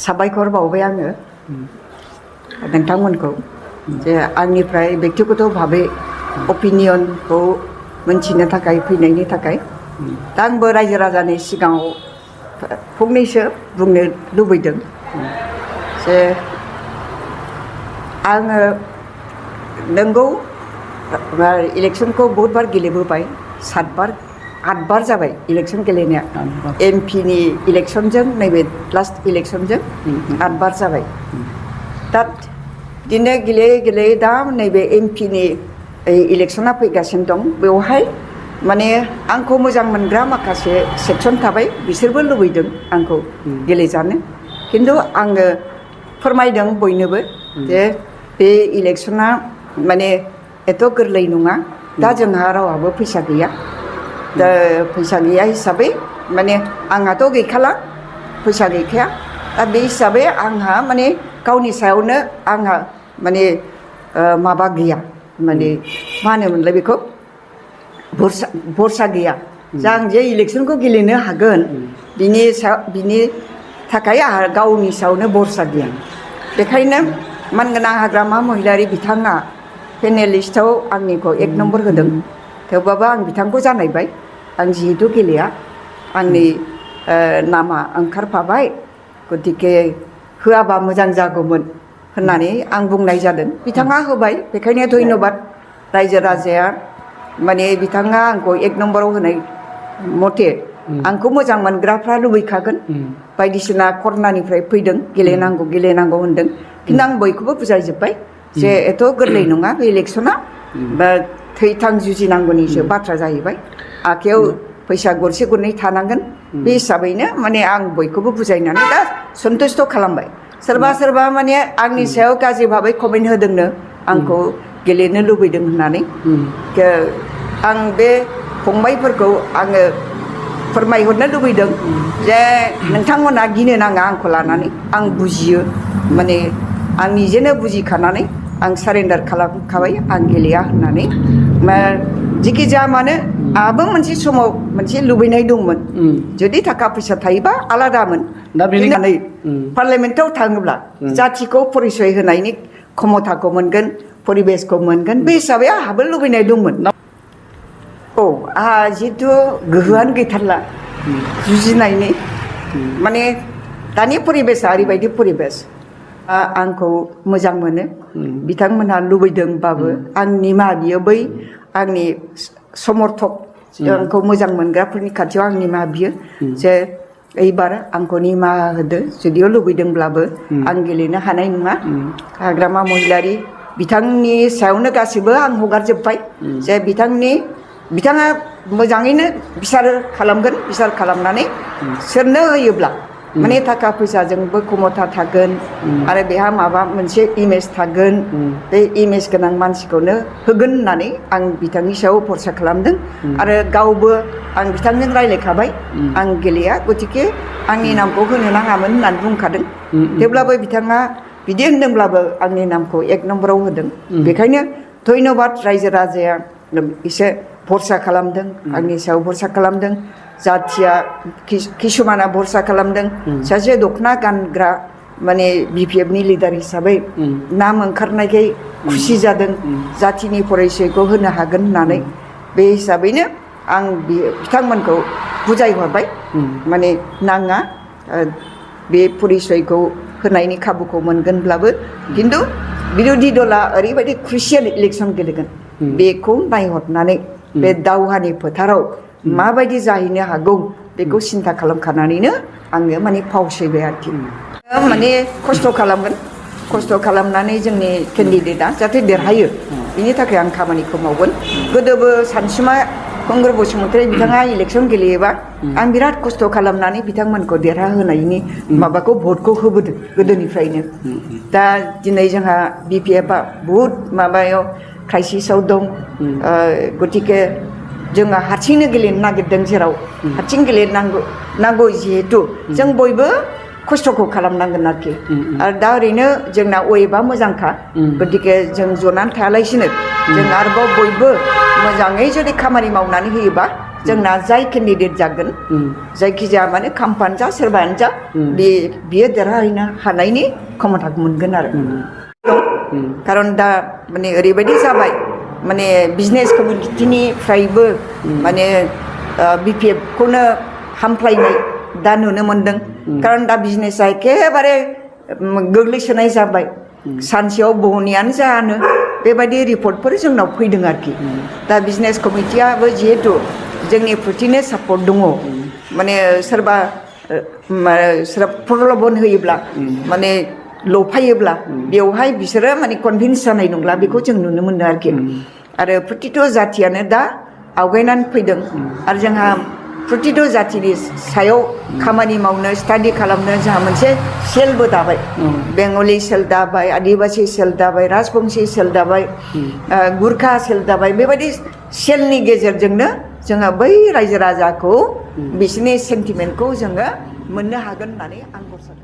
साबायखर बावबाय आङो नोंथांमोनखौ जे आंनिफ्राय बेक्तिगत भाबै अपिनियनखौ मोनथिनो थाखाय फैनायनि थाखाय दा आंबो रायजो राजानि सिगाङाव फंनैसो बुंनो लुबैदों जे आङो नंगौ इलेक्सनखौ बहुतबार गेलेबोबाय 7 बार 8 बार जाबाय इलेक्सन गेलेनाया एमपिनि इलेक्सनजों नैबे लास्ट इलेक्सनजों 8 बार जाबाय दा बिदिनो गेलेयै गेलेयै दा नैबे एमपिनि इलेक्सना फैगासिनो दं बेवहाय माने आंखौ मोजां मोनग्रा माखासे सेक्सन थाबाय बिसोरबो लुबैदों आंखौ गेलेजानो खिन्थु आङो फोरमायदों बयनोबो जे बे इलेक्सना माने एथ' गोरलै नङा दा जोंहा रावहाबो फैसा गैया दा फैसा गैया हिसाबै माने आंहाथ' गैखाला फैसा गैखाया दा बे हिसाबै आंहा माने गावनि सायावनो आंहा माने माबा गैया माने मा होनोमोनलाय बेखौ भरसा गैया जा आं जे इलेक्सनखौ गेलेनो हागोन बिनि थाखाय आंहा गावनि सायावनो भरसा गैया बेखायनो मानगोनां हाग्रामा महिलारि बिथाङा पेनेलिस्टआव आंनिखौ 1 नम्बर होदों थेवबाबो आं बिथांखौ जानायबाय आं जिहेतु गेलेया आंनि नामा ओंखारफाबाय गतिके होआबा मोजां जागौमोन होननानै आं बुंनाय जादों बिथाङा होबाय बेखायनो धन्यबाद रायजो राजाया माने बिथाङा आंखौ 1 नम्बराव होनाय मथे आंखौ मोजां मोनग्राफ्रा लुबैखागोन बायदिसिना करनानिफ्राय फैदों गेलेनांगौ होनदों खिन्थु आं बयखौबो बुजायजोब्बाय जे एथ' गोरलै नङा बे इलेक्सना बा थै-थां जुजिनांगौनिसो बाथ्रा जाहैबाय आखायाव फैसा गरसे गरनै थानांगोन बे हिसाबैनो माने आं बयखौबो बुजायनानै दा सन्तुष्ट खालामबाय सोरबा माने आंनि सायाव गाज्रि भाबै कमेन्ट होदोंनो आंखौ गेलेनो लुबैदों होननानै आं बे फंबायफोरखौ आङो फोरमायहरनो लुबैदों जे नोंथांमोना गिनो नाङा आंखौ लानानै आं बुजियो माने आं निजेनो बुजिखानानै आं सारेन्डार खालामखाबाय आं गेलेया होननानै जिखि जाया मानो आंहाबो मोनसे समाव मोनसे लुबैनाय दंमोन जुदि थाखा फैसा थायोबा आलादामोन दा बेनिखायनो पार्लियामेन्टआव थाङोब्ला जाथिखौ परिचय होनायनि क्षमताखौ मोनगोन परिबेसखौ मोनगोन बे हिसाबै आंहाबो लुबैनाय दंमोन औ आंहा जिहेथु गोहोआनो गैथारला जुजिनायनि माने दानि परिबेसा ओरैबायदि परिबेस आंखौ मोजां मोनो बिथांमोनहा लुबैदोंबाबो आं निमाहा बियो बै आंनि समर्थक आंखौ मोजां मोनग्राफोरनि खाथियाव आं निमाहा बियो जे एबार आंखौ निमाहा होदो जुदिअ लुबैदोंब्लाबो आं गेलेनो हानाय नङा हाग्रामा महिलारि बिथांनि सायावनो गासिबो आं हगारजोब्बाय जे बिथाङा मोजाङैनो बिसार खालामनानै सोरनो होयोब्ला माने थाखा फैसाजोंबो क्षमता थागोन आरो बेहा माबा मोनसे इमेज थागोन बे इमेज गोनां मानसिखौनो होगोन होननानै आं बिथांनि सायाव भरसा खालामदों आरो गावबो आं बिथांजों रायलायखाबाय आं गेलेया गतिके आंनि नामखौ होनो नाङामोन होननानै बुंखादों थेवब्लाबो बिथाङा बिदि होनदोंब्लाबो आंनि नामखौ 1 नम्बराव होदों बेखायनो धन्यबाद रायजो राजाया एसे भरसा खालामदों आंनि सायाव भरसा खालामदों जाथिया किसुमाना भरसा खालामदों सासे दखना गानग्रा माने बिपिएफनि लिडार हिसाबै नाम ओंखारनायखाय खुसि जादों जाथिनि परिचयखौ होनो हागोन होननानै बे हिसाबैनो आं बिथांमोनखौ बुजायहरबाय माने नाङा बे परिचयखौ होनायनि खाबुखौ मोनगोनब्लाबो खिन्थु बिरोधि दला ओरैबायदि क्रुसियेल इलेक्सन गेलेगोन बेखौ नायहरनानै बे दावहानि फोथाराव माबायदि जाहैनो हागौ बेखौ सिन्था खालामखानानैनो आङो माने फावसयबाय आरोखि माने खस्थ' खालामनानै जोंनि केन्डिडेटआ जाहाथे देरहायो बिनि थाखाय आं खामानिखौ मावगोन गोदोबो सानसुमा कंग्रेस बसुमतारी बिथाङा इलेक्सन गेलेयोबा आं बिराद खस्थ' खालामनानै बिथांमोनखौ देरहाहोनायनि माबाखौ भटखौ होबोदों गोदोनिफ्रायनो दा दिनै जोंहा बिपिएफआ बहुद माबायाव क्राइसिसाव दं गतिके जोङो हारसिंनो गेलेनो नागिरदों जेराव हारसिं गेलेनांगौ जिहेतु जों बयबो खस्थ'खौ खालामनांगोन आरोखि आरो दा ओरैनो जोंना वेबआ मोजांखा गतिके जों जनानै थायालासिनो जों आरोबाव बयबो मोजाङै जुदि खामानि मावनानै होयोबा जोंना जाय केन्डिडेट जागोन जायखिजाया माने खाम्फानो जा सोरबानो जा बियो देरहाहैनो हानायनि क्षमताखौ मोनगोन आरो खारन दा माने ओरैबायदि जाबाय माने बिजनेस कमिउनिटिनिफ्रायबो माने BPF खौनो हामफ्लायनाय दा नुनो मोनदों खारन दा बिजनेसा एखेबारे गोग्लैसोनाय जाबाय सानसेयाव बहनैयानो जानो बेबायदि रिपर्टफोर जोंनाव फैदों आरोखि दा बिजनेस कमिटियाबो जिहेतु जोंनि प्रतिनो सापर्ट दङ माने सोरबा प्रलबन होयोब्ला माने लफायोब्ला बेवहाय बिसोरो माने कनभिन्स जानाय नंला बेखौ जों नुनो मोनो आरोखि आरो प्रतिथ' जातियानो दा आवगायनानै फैदों आरो जोंहा प्रतिथ' जातिनि सायाव खामानि मावनो स्टाडि खालामनो जोंहा मोनसे सेलबो दाबाय बेंगलि सेल दाबाय आदिबासि सेल दाबाय राजबंसि सेल दाबाय गुरखा सेल दाबाय बेबायदि सेलनि गेजेरजोंनो जोङो बै रायजो राजाखौ बिसोरनि सेन्टिमेन्टखौ जोङो मोननो हागोन होननानै आं भरसा